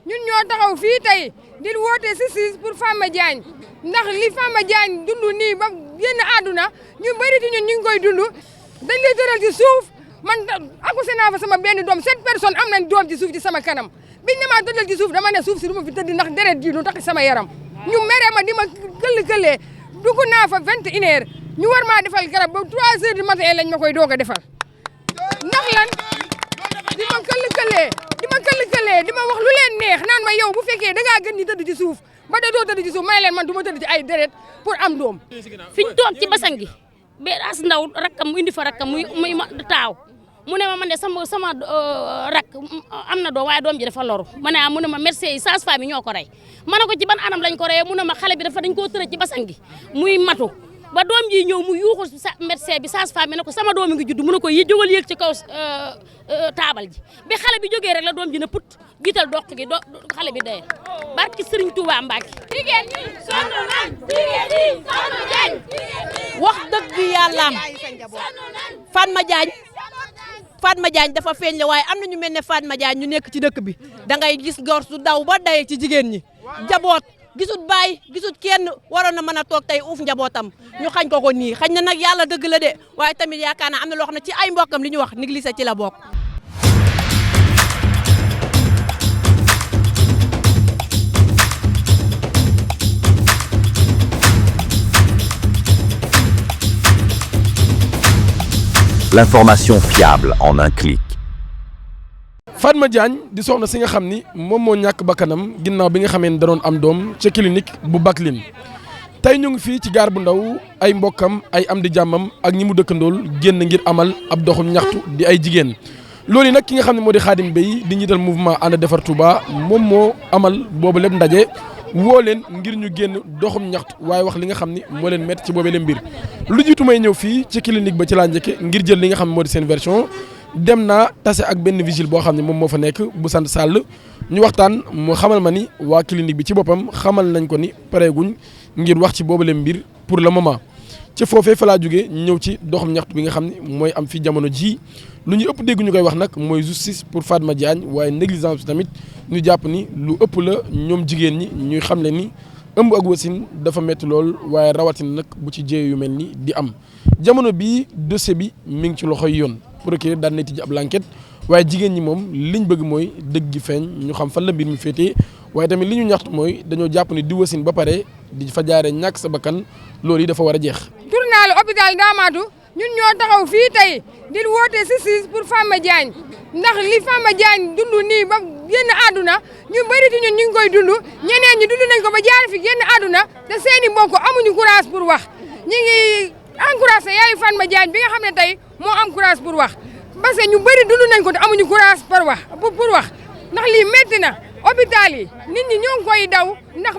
ñun ñoo taxaw fii tey di woote justice pour Fatma Diagne ndax li Fatma Diagne dund nii ba génn àdduna ñu bëri ci ñun ñu ngi koy dund dañ lay tëral ci suuf man accouché naa fa sama benn doom 7 personnes am nañ doom ci suuf ci sama kanam biñ ne maa tëddal ci suuf dama ne suuf si du ma fi tëdd ndax deret ji du tax sama yaram ñu mere ma di ma këll-këllee dugg naa fa 21 heures ñu war maa defal garab ba 3 heures du matin lañ ma koy doog a defal ndax lan di ma këll-këllee di ma wax lu leen neex naan ma yow bu fekkee da ngaa gën di tëdd ci suuf ba da doo tëdd ci suuf may leen man du ma tëdd ci ay deret pour am doom fi ñu toog ci basang gi ba as ndaw rakkam mu indi fa rakkam muy taaw mu ne ma man de sama rakk am na doom waaye doom ji dafa loru ma ne mu ne ma médecin yi sage-femme yi ñoo ko rey ma ne ko ci ban anam lañ ko reyee mu ne ma xale bi dañ koo tëral ci basang gi muy matu ba doom ji ñëw mu yuuxu médecin bi sage-femme bi ne ko sama doom ngi judd mu ne ko jógal yéeg ci kaw taabal ji bi xale bi jógee rek la doom ji ne put jiital doq gi xale bi dee barki Serigne Touba Mbacke. jigéen ñi sonn nañ jigéen ñi sonn nañ wax dëgg yàllaam Fatma Diagne dafa feeñ la waaye am na ñu mel ne Fatma Diagne ñu nekk ci dëkk bi da ngay gis gor su daw ba day ci jigéen ñi jaboot gisut baay gisut kenn waroon na mën a toog tey uuf njabootam ñu xañ ko nii xañ na nag yàlla dëgg la de waaye tamit yaakaar naa am na loo xam ne ci ay mbokkam li ñu wax négligé ci la bokk. L'information fiable en un clic. Fatma Diagne di soxna si nga xam ni moom moo ñàkk bakkanam ginnaaw bi nga xamee ne da doon am doom ca clinique bu Baklin tey ñu ngi fii ci gaar bu ndaw ay mbokkam ay am di jàmmam ak ñi mu dëkkandool génn ngir amal ab doxum ñaxtu di ay jigéen loolu nag ki nga xam ne moo di Khadim Bey di njiital mouvement ànd defar Touba moom moo amal boobu lépp ndaje woo leen ngir ñu génn doxum ñaxtu waaye wax li nga xam ni moo leen métti ci boobee leen mbir lu jiitu may ñëw fii ci clinique ba ci laa njëkke ngir jël li nga xam ne moo di seen version dem naa tase ak benn vigile boo xam ne moom moo fa nekk bu sant Sall ñu waxtaan mu xamal ma ni waa clinique bi ci boppam xamal nañ ko ni pareeguñ ngir wax ci boobu leen mbir pour le moment ci foofee fa laa jógee ñëw ci doxum ñaxtu bi nga xam ne mooy am fi jamono ji lu ñu ëpp dégg ñu koy wax nag mooy justice pour Fatma Diagne waaye négligence bi tamit ñu jàpp ni lu ëpp la ñoom jigéen ñi ñuy xam le ni ëmb ak wasin dafa métti lool waaye rawatina nag bu ci jéey yu mel ni di am jamono bii dossier bi mi ngi ci loxoy yoon procureur daan na tijji ab l'enquête waaye jigéen ñi moom liñ bëgg mooy dëgg gi feeñ ñu xam fan la mbir mi féetee waaye tamit li ñu ñaxtu mooy dañoo jàpp ni di wasin ba pare di fa jaaree ñàkk sa bakkan loolu yi dafa war a jeex. tournalu hôpital Ndamatou ñun ñoo taxaw fii tey di woote justice pour Fatma Diagne ndax li Fatma Diagne dund nii ba génn àdduna ñu bëri ci ñun ñu ngi koy dund ñeneen ñi dund nañ ko ba jaar fi génn àdduna te seeni mbokk amuñu courage pour wax ñi ngi encouragé yaayu Fatma Diagne bi nga xam ne tey moo am courage pour wax parce que ñu bëri dund nañ ko te amuñu courage pour wax ndax lii métti na hôpital yi nit ñi ñoo ngi koy daw ndax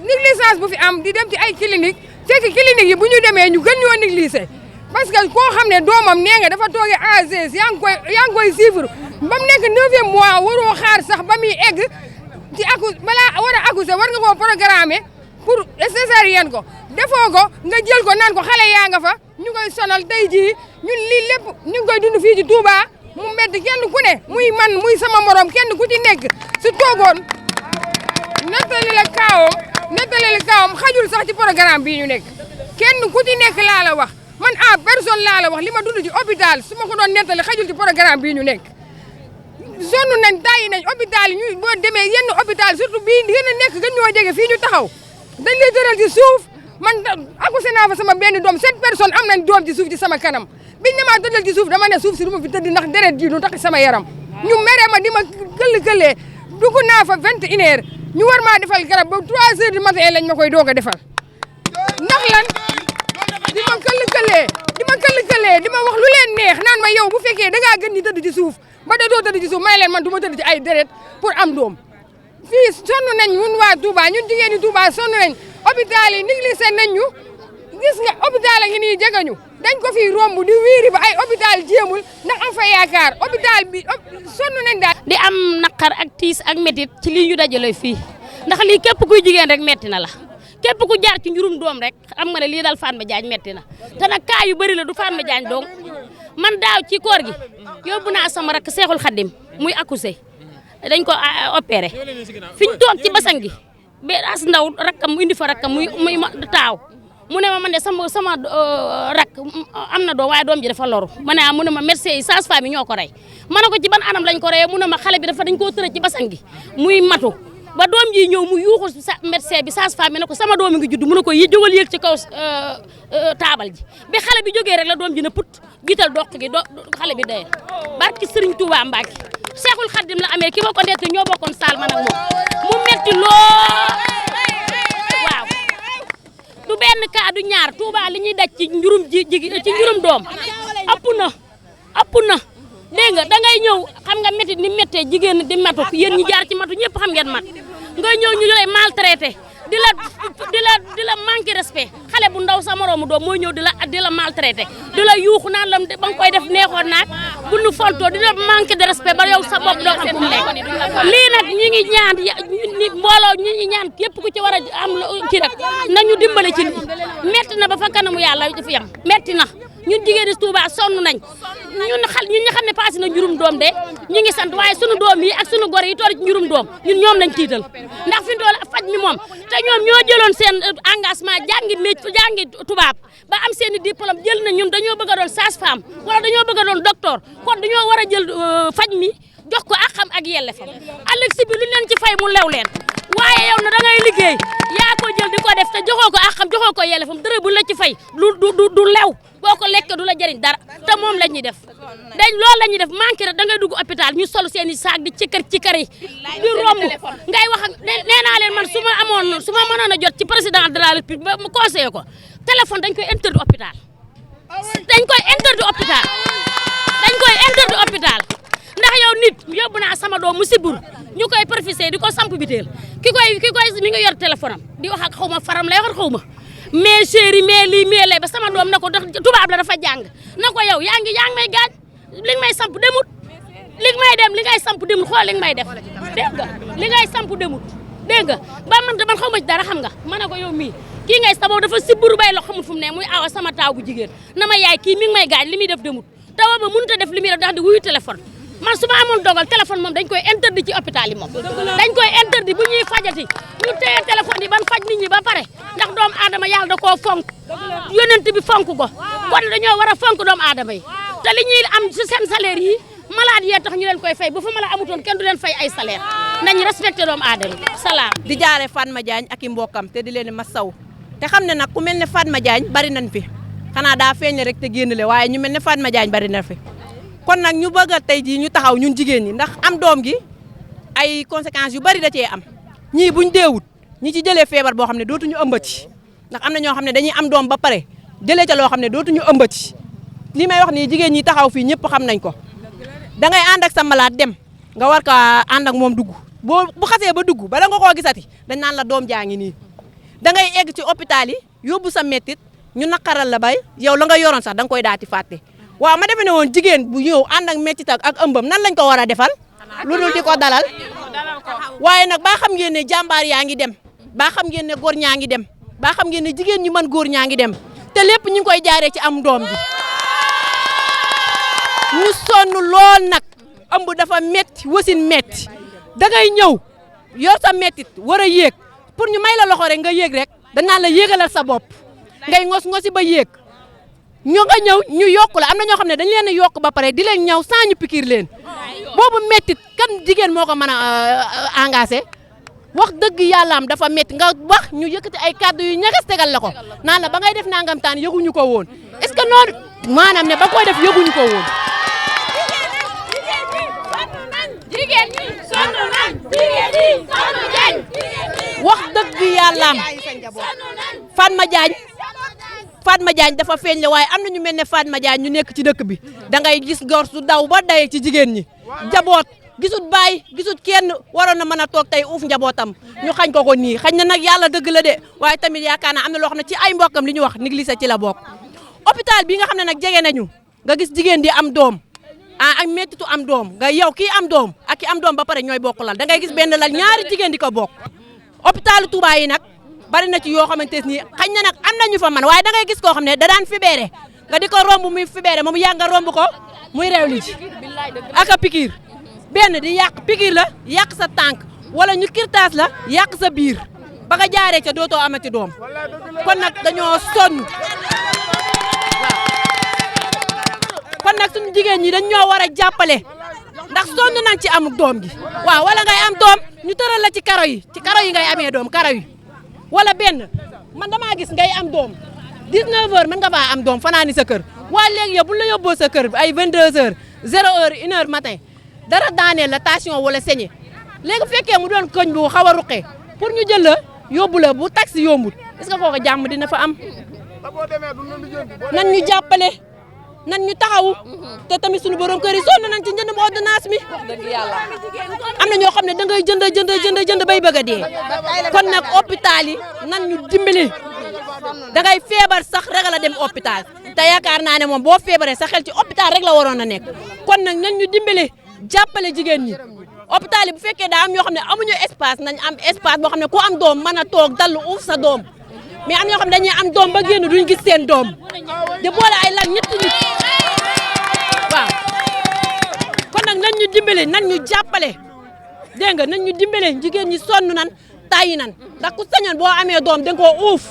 négligence bu fi am di dem ci ay clinique fekk clinique yi bu ñu demee ñu gën ñoo négliger parce que koo xam ne doomam nee nga dafa toogee AGS yaa ngi koy suivre ba mu nekk 9e mois waroo xaar sax ba muy egg ci balaa war a accoucher war nga koo programmer pour césarienne ko defoo ko nga jël ko naan ko xale yaa nga fa ñu koy sonal tey jii ñun lii lépp ñu ngi koy dund fii ci Touba mu metti kenn ku ne muy man muy sama morom kenn ku ci nekk su toogoon nettali la kaawam xajul sax ci programme bii ñu nekk kenn ku ci nekk laa la wax man personne laa la wax li ma dund ci hôpital su ma ko doon nettali xajul ci programme bii ñu nekk sonn nañ tàyyi nañ hôpital yi ñu boo demee yenn hôpital surtout bii gën a nekk gën ñoo jege fii ñu taxaw dañ lay tëral ci suuf man accouché naa fa sama benn doom 7 personnes am nañ doom ci suuf ci sama kanam biñ ne maa tëddal ci suuf dama ne suuf si du ma fi tëdd ndax deret ji du tax sama yaram ñu mere ma di ma këll-këllee dugg naa fa 21 heures ñu war maa defal garab ba 3 heures du matin lañ ma koy doog a defal ndax lan di ma këll-këllee di ma wax lu leen neex naan ma yow bu fekkee da ngaa gën di tëdd ci suuf ba da doo tëdd ci suuf may leen man du ma tëdd ci ay deret pour am doom fii sonn nañ ñun waa Touba ñun jigéen ñi Touba sonn nañ hôpital yi négligé nañ ñu gis nga hôpital a ngi nii jegañu dañ ko fi romb di wiiri ba ay hôpital jéemul ndax am fa yaakaar hôpital bi sonn nañ daal. di am naqar ak tiis ak métit ci lii ñu dajale fii ndax lii képp kuy jigéen rek metti na la képp ku jaar ci njurum doom rek xam nga ne lii dal Fatma Diagne metti na te nag kaa yu bëri la du Fatma Diagne donc man daaw ci koor gi yóbbu naa sama rakk Seexul Xaddim muy accouché dañ ko opéré fi ñu toog ci basang gi As Ndaw rakkam mu indi fa rakkam muy taaw mu ne ma man de sama rakk am na doom waaye doom ji dafa loru ma ne mu ne ma médecin yi sage-femme yi ñoo ko rey ma ne ko ci ban anam lañ ko reyee mu ne ma xale bi dañ koo tëral ci basang gi muy matu ba doom ji ñëw mu yuuxu médecin bi sage-femme bi ne ko sama doom mi ngi judd mu ne ko jógal yéeg ci kaw taabal ji bi xale bi jógee rek la doom ji ne put gital doq gi xale bi dee barki Serigne Touba Mbacke Cheikhul Khadim la amee ki ma ko nett ñoo bokkoon saal man ak moom mu metti lool waaw du benn cas du ñaar Touba li ñuy daj ci njurum ci njurum doom ëpp na dégg nga da ngay ñëw xam nga métti ni méttee jigéen di matu yéen ñi jaar ci matu ñëpp xam ngeen mat nga ñëw ñu lay maltraité di la manqué respect xale bu ndaw sa moroomu doom mooy ñëw di la maltraité di la yuuxu naan la ba nga koy def neexoon naag bu nu fontoo di la manqué de respect ba yow sa bopp doo xam fu mu nekk lii nag ñi ngi ñaan mbooloo ñi ngi ñaan képp ku ci war a am kii rek nañu dimbale ci lii metti na ba fa kanamu yàlla dafa yem metti na ñun jigéen ñi Touba sonn nañ ñun ñi xam ne passé na njurum doom de ñu ngi sant waaye sunu doom yi ak sunu gor yi toll ci njurum doom ñun ñoom lañ tiital ndax fi mu toll faj mi moom te ñoom ñoo jëloon seen engagement jàngi tubaab ba am seen i diplôme jël na ñun dañoo bëgg a doon sage-femme wala dañoo bëgg a doon docteur kon dañoo war a jël faj mi jox ko ak xam ak yellefam ëllëg si bi lu leen ci fay mu lew leen waaye yow na da ngay liggéey yaa ko jël di ko def te joxoo ko ak xam joxoo ko yellefam dërë bu la ci fay du lew boo ko lekk du la jëriñ dara te moom la ñuy def loolu la ñuy def manqué rek da ngay dugg hôpital ñu sol seen i saak di ci kër yi di romb ngay wax ak nee naa leen man su ma mënoon a jot ci président de la république ba mu conseillé ko téléphone dañ koy interdit hôpital dañ koy interdit hôpital ndax yow nit yóbbu naa sama doom mu sibur ñu koy professé di ko samp biteel ki koy mi ngi yor téléphone am di wax ak xaw ma faram lay wax xaw ma mais chéri mais lii mais lay ba sama doom na ko tubaab la dafa jàng na ko yow yaa ngi may gaañ li nga may samp demut li ngay samp demut xool li nga may def dégg nga li ngay samp demut dégg nga ba man xaw ma ci dara xam nga ma ne ko yow mii kii ngay sa boobu dafa siburu bay lo xamul fu mu ne muy awa sama taaw bu jigéen na ma yaay kii mi ngi may gaañ li muy def demut tawa ba mënut a def li muy def ndax di wuyu téléphone man su ma amoon dogal téléphone moom dañ koy interdit ci hôpital yi moom dañ koy interdit bu ñuy fajati ñu téye téléphone yi ban faj nit ñi ba pare ndax doomu aadama yàlla da koo fonk yonent bi fonk ko kon dañoo war a fonk doomu aadama yi te li ñuy am ci seen salaire yi malade yee tax ñu leen koy fay bu fa mala amutoon kenn du leen fay ay salaire nañ respecté doomu aadama yi salaam di jaare Fatma Diagne ak i mbokkam te di leen masaw te xam ne nag ku mel ne Fatma Diagne bari nañ fi xanaa daa feeñ rek te génn le waaye ñu mel ne Fatma Diagne bari na fi kon nag ñu bëgg a tey jii ñu taxaw ñun jigéen ñi ndax am doom gi ay conséquences yu bari da cee am ñii buñ deewut ñi ci jëlee feebar boo xam ne dootuñu ëmbati ndax am na ñoo xam ne dañuy am doom ba pare jëlee ca loo xam ne dootuñu ëmbati li may wax nii jigéen ñi taxaw fii ñëpp xam nañ ko da ngay ànd ak sa malade dem nga war ko ànd ak moom dugg bu xasee ba dugg bala nga koo gisati dañ naan la doom jaa ngi nii da ngay egg ci hôpital yi yóbbu sa mettit ñu naqaral la bay yow la nga yoroon sax da nga koy daati fàtte waaw ma defe ne woon jigéen bu ñëw ànd ak mettit ak ëmbam nan lañ ko war a defal lu dul di ko dalal waaye nag baa xam ngeen ne jàmbaar yaa ngi dem baa xam ngeen ne góor ñaa ngi dem baa xam ngeen ne jigéen ñi mën góor ñaa ngi dem te lépp ñu ngi koy jaaree ci am doom bi ñu sonn lool nag ëmb dafa metti wasin metti da ngay ñëw yor sa mettit war a yéeg pour ñu may la loxo rek nga yéeg rek danaan la yéegalal sa bopp ngay ngosi ba yéeg ñu nga ñëw ñu yokk la am na ñoo xam ne dañ leen a yokk ba pare di leen ñaw sans ñu pikiir leen boobu mettit kan jigéen moo ko mën a engagé wax dëgg yàllaam dafa metti nga wax ñu yëkkati ay kàddu yu ñagas tegal la ko naan la ba ngay def nangam taan yëguñu ko woon est-ce que noonu maanaam ne ba koy def yëguñu ko woon. jigéen ñi sonn nañ jigéen ñi sonn nañ wax dëgg yàllaam Fatma Diagne dafa feeñ la waaye am na ñu mel ne Fatma Diagne ñu nekk ci dëkk bi da ngay gis gor su daw ba daye ci jigéen ñi jaboot gisut baay gisut kenn waroon na mën a toog tey uuf njabootam ñu xañ ko nii xañ na nag yàlla dëgg la de waaye tamit yaakaar naa am na loo xam ne ci ay mbokkam li ñu wax négligé ci la bokk hôpital bi nga xam ne nag jege nañu nga gis jigéen di am doom ak mettitu am doom nga yow kii am doom ak ki am doom ba pare ñooy bokk lal da ngay gis benn lal ñaari jigéen di ko bokk hôpitalu Touba yi nag bari na ci yoo xamante ni xañ na nag am nañu fa man waaye da ngay gis koo xam ne da daan fibéré nga di ko romb muy fibéré moom yaa nga romb ko muy réew li ci ak a pikiir benn di yàq piqûre la yàq sa tànk wala ñu kirtaas la yàq sa biir ba nga jaaree ca dootoo amati doom kon nag dañoo sonn waaw kon nag suñu jigéen ñi dañ ñoo war a jàppale ndax sonn nañ ci amuk doom gi waaw wala ngay am doom ñu tëral la ci karo yi ngay amee doom karo yi wala benn man damaa gis ngay am doom 19h mën nga faa am doom fanaani sa kër waa léegi yow bu la yóbboo sa kër ay 22h 0h 1h matin dara daaneel la tension wala saigné léegi fekkee mu doon koñ bu xaw a ruqee pour ñu jël la yóbbu la bu taxi yombul est-ce que kooku jàmm dina fa am nan ñu jàppale nan ñu taxawu te tamit suñu borom kër yi sonn nañ ci njëndum ordonnance mi am na ñoo xam ne da ngay jënd bay bëgg a dee kon nag hôpital yi nan ñu dimbali da ngay feebar sax ragal a dem hôpital te yaakaar naa ne moom boo feebaree sa xel ci hôpital rek la waroon a nekk kon nag nan ñu dimbali jàppale jigéen ñi hôpital yi bu fekkee daa am ñoo xam ne amuñu espace nañ am espace boo xam ne ku am doom mën a toog dallu uuf sa doom mais am ñoo xam ne dañuy am doom ba génn duñ gis seen doom di boole ay lan ñetti nit waaw kon nag nan ñu dimbale nan ñu jàppale dégg nga nan ñu dimbale jigéen ñi sonn nan tàyyi nan ndax ku sañoon boo amee doom da nga koo uuf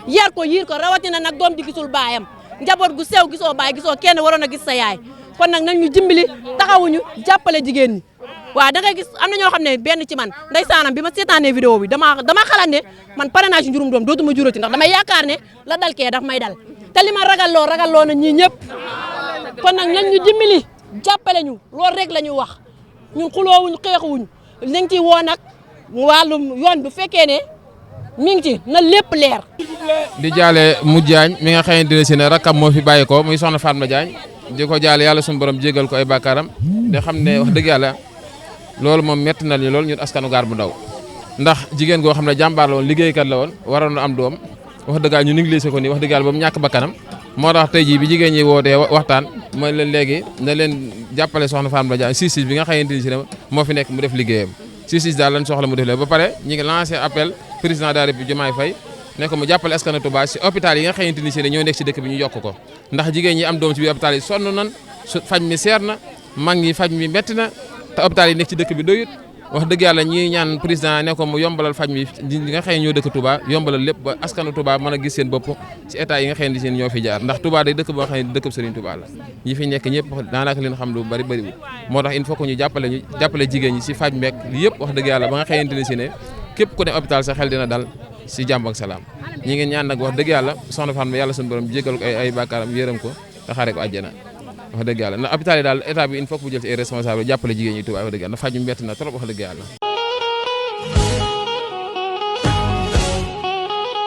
yar ko yiir ko rawatina nag doom di gisul baayam njaboot gu sew gisoo baay gisoo kenn waroon a gis sa yaay kon nag nan ñu dimbali taxawuñu jàppale jigéen ñi waaw da ngay gis am na ñoo xam ne benn ci man ndeysaanam bi ma seetaanee vidéo bi dama xalaat ne man pare naa ci njurum doom dootuma jurati ndax damay yaakaar ne la dal kee daf may dal te li ma ragalloo na ñii ñëpp kon nag nañ ñu dimbali jàppale ñu loolu rek la ñu wax ñun xuloowuñ xeexuwuñ nañ ci woo nag wàllum yoon bu fekkee ne mi ngi ci na lépp leer. di jaale mu Diagne mi nga xamante ne si ne rakkam moo fi bàyyi ko muy soxna Fatma Diagne di ko jaale yàlla suñu borom jégal ko ay bàkkaaram di xam ne wax dëgg yàlla loolu moom métti na loolu ñun askanu Gaar bu Ndaw ndax jigéen goo xam ne jàmbaar la woon liggéeykat la woon waroon na am doom wax dëgg yàlla ñu négligé ko nii wax dëgg yàlla ba mu ñàkk bakkanam moo tax tey jii bi jigéen ñi wootee waxtaan mooy leen léegi na leen jàppale soxna Fatma Diagne justice bi nga xamante ni si ne moo fi nekk mu def liggéeyam justice daal lañ soxla mu def ba pare ñi ngi lancé appel président de la République Diomaye Faye ne ko mu jàppale askanu Touba si hôpital yi nga xamante ni si ne ñoo nekk si dëkk bi ñu yokk ko ndax jigéen ñi am doom ci biir hôpital yi sonn nan faj mi seer na mag ñi faj mi métti na te hôpital yi nekk ci dëkk bi doyut wax dëgg yàlla ñi ñaan président ne ko mu yombalal faj mi ñi nga xam ñoo dëkk Touba yombalal lépp ba askanu Touba mën a gis seen bopp ci état yi nga xam ne seen ñoo fi jaar ndax Touba day dëkk boo xam ne dëkk Serigne Touba la ñi fi nekk ñëpp daanaka leen xam lu bari bari moo tax il faut que ñu jàppale jigéen ñi si faj meek li yëpp wax dëgg yàlla ba nga xamante ne si ne képp ku ne hôpital sa xel dina dal si jàmm ak salaam ñi ngeen ñaan nag wax dëgg yàlla soxna Fatma yàlla suñu borom jégal ko ay bàkkaaram yërëm ko te xaare ko àjjana wax dëgg yàlla ndax hôpital yi daal état bi il faut que bu jël ci ay responsable jàppale jigéen ñi Touba wax dëgg yàlla faj mi metti na trop wax dëgg yàlla.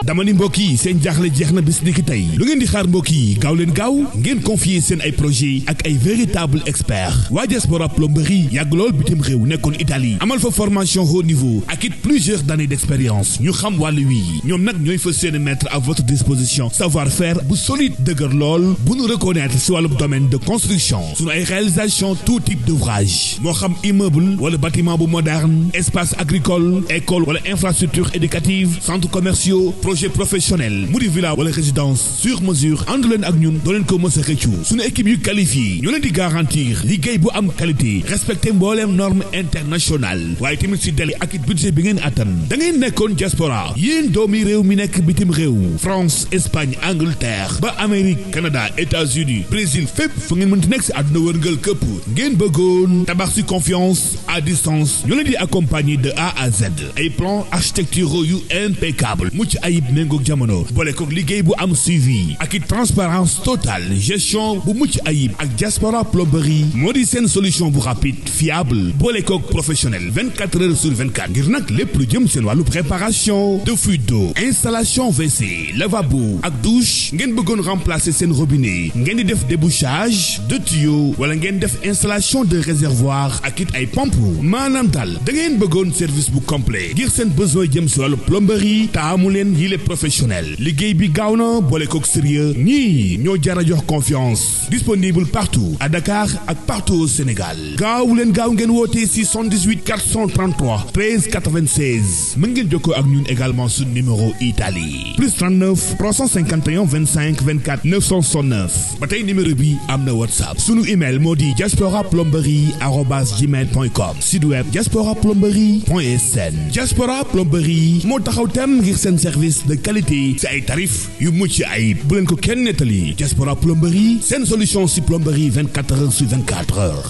dama ni mbokk yi seen jaaxle jeex na bis ni ki tey lu ngeen di xaar mbokk yi gaaw leen gaaw ngeen confier seen ay projet ak ay véritable expert waa Diaspora Plomberie yàgg lool bitim réew nekkoon Italie amal fa formation haut niveau ak it plusieurs années d'expérience ñu xam wàllu wii ñoom nag ñooy fa seen mettre à votre disposition savoir-faire bu solide dëgër lool bu ñu reconnaître si wàllu domaine de construction suñu ay réalisation tout type d'ouvrage moo xam immeuble wala bâtiment bu moderne espace agricole école wala infrastructure éducative centres commerciaux projet professionnel mu di villa wala résidence sur mesure ànd leen ak ñun doo leen ko mës a xëccu suñu équipe yu qualifié ñoo leen di garantir liggéey bu am qualité respecté mbooleem norme internationale waaye tamit si délai ak it budget bi ngeen attan da ngeen nekkoon diaspora yéen doomi réew mi nekk bitim réew France Espagne Angleterre ba Amérique Canada États-Unis Brésil fépp fu ngeen mënti nekk si àdduna wërngal këpp ngeen bëggoon tabax si confiance à distance ñoo leen di accompagner de A à Z ay plans architecturaux yu impeccable mucc ayib méngoog jamono boole koog liggéey bu am suivi ak it transparence totale gestion bu mucc ayib ak Diaspora Plomberie moo di seen solution bu rapide fiable boole koog professionnel 24 heures sur 24 ngir nag lépp lu jëm seen wàllu préparation de fuite d'eau installation WC lavabo ak douche ngeen bëggoon remplacer seen robinet ngeen di def débouchage de tuyaux wala ngeen def installation de réservoir ak it ay pompe maanaam daal da ngeen bëggoon service bu complet ngir seen besoin jëm si wàllu plomberie taamu leen les professionnels liggéey bi gaaw na boole kook sérieux ñii ñoo jara jox confiance disponible partout à Dakar ak partout au Sénégal gaaw ngeen woote si 78 433 13 96 mën ngeen jokkoo ak ñun également sur numéro Italie +39 351 25 24 969 ba tey numéro bi am na WhatsApp sunu email moo di diasporaplomberie@gmail.com site web diasporaplomberie.sn Diaspora Plomberie moo taxaw tem ngir seen service de qualité ci ay tarif yu mucc ayib bu leen ko kenn nettali Diaspora Plomberie seen solution ci plomberie 24 heures sur 24 heures